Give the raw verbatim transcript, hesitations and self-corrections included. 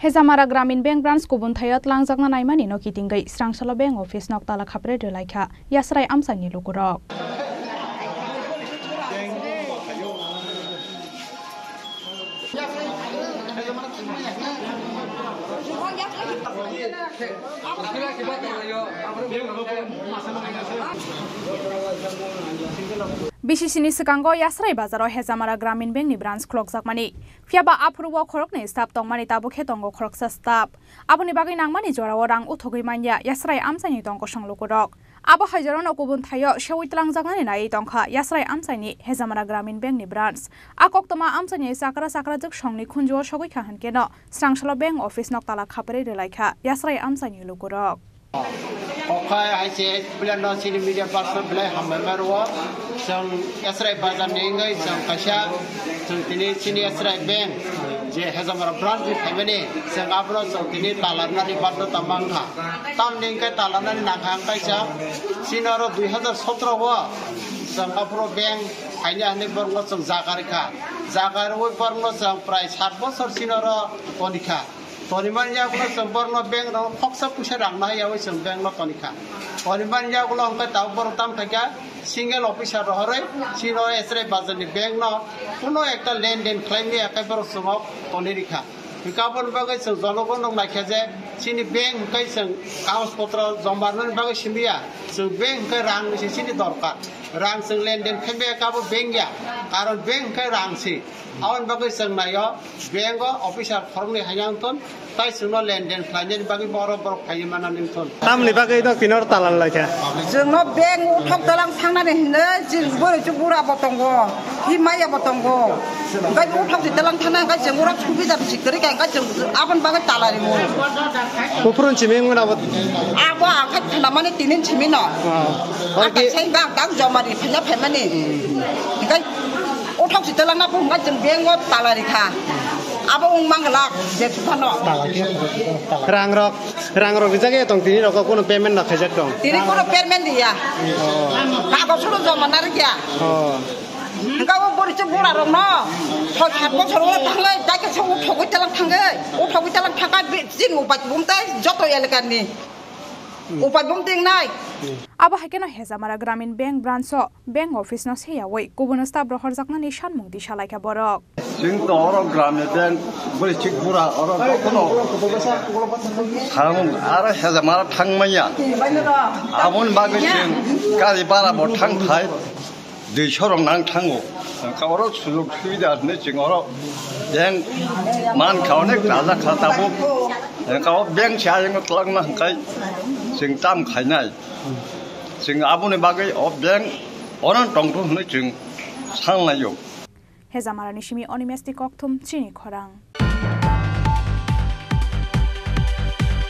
Hejamara Gramin Bank branch kubun thaio tlangjakna naimani no kitingwi Srangsalo bank office nok tala khapre rwlaikha Yasrai amchaini lukurok. Bisi sini swkango Yasrai bazaro Hejamara Gramin Bank ni branch khulokjakmani. Phiya ba aphuru o khoroknwi staff tongmani, tabuk khe tongo khoroksa staff. Aboni bagwi nangmani jorao rang uthogwi manya Yasrai amchaini tong kosong lukurok. Abo hai jorano kubun thaio seui tlangjaknani naiwi tongkha Yasrai amchaini Hejamara Gramin Bank ni branch. A koktwma amchaini chakra chakrajwk songni khunjuo sogwi kha hwnkhe no Srangsalo bank office nok tala khapri rwlaikha Yasrai amchaini lukurok. Okhai hai se belai no chini media person belai hambai mai rwo. Chwng Yasrai bazar ni wngwi chwng kaisa chwng tini chini Yasrai bank je Hejamara branch ni phaimani chwng abono chwng tini talarnani baddhota mankha. Tamni hwnkhe talarnani nangkha hwnkhe chwng chini oro dui hazar sotro o chwng aphuru bank phaina hinwi borokno chwng jaga rikha. Jaga rwui borokno chwng prai sat bosor chini oro tonikha. Toniman yagulo chwng borokno bank rok khoksa puisa rang nai yaui chwng bank no tonikha. Toniman yagulo hwnkhe tabuk borok tam khaikha single officer rohorwi chini o Yasrai bazar ni bank no kuno ekta lenden khlaimaya khe borok chwng o toni rikha. Hwnkhe aboni bagwi chwng jonogono naikha je chini bank hwnkhe chwng kagoj potro joma rwnani bagwi simiya, chwng bank hwnkhe rang ni se chini dorkar. Rang chwng lenden khaimaya khe abo bank ya, karon bank hwnkhe rang se. Aboni bagwi chwng naio, bank o officer khoroknwi haino wngthun, tai chwngno lenden khlainani bagwi borok borok phaiwi manani wngthun. Tamni bagwi no kinor talan laikha. Chwngno bank uthok dalang thangnani hinwi chwng bwrwi chwng bura bo tongo, hi maya bo tongo. Hwnkhe uthok di dalang thangna hwnkhe chwng oro subida bisi kwrwi kha hwnkhe chwng aboni bagwi tala rimo. Buphurun simi wngmano abo? Abo ang khe thanamani tinin simi no. Ah. Ang kaisa bang kang joma ri phaiya phaimani. Hwnkhe uthok si telangna phung ba chwng bank o tala rikha. Abo wng mangla je suphano. Rang rok, rang rok rijak ya tong tini rok kono payment na khaijak tong. Tini kono payment ya. Oh. Kago suru joma na rikya. Oh. Hwnkhe o bori se bura rok no. Soi sat bosor o thangle, dai khe se uthogwi telang thangwi. Uthogwi telang thangkha chini upai bumtai joto elakani. Upai bumting nai. Abo hai kheno Hejamara Gramin Bank branch o bank office no seyaui kubun staff rohorjaknani sanmung tisa laikha borok. Chwng to oro Gramin Bank bwrwi chik bura oro kono thang aro Hejamara thangmanya. Aboni bagwi chwng gari bara bo thang thai. Dui sorong nang thango. Hwnkhe oro sujog subida hinwi chwng oro bank mankha, onek raja kha tabuk. Hwnkhe o bank se ayang twlangna hwnkhe chwng tam khainai. Chwng aboni bagwi o bank oro tongthok hinwi chwng sanlaio. Hejamarani simi Animesh ni kokthum chini khorang.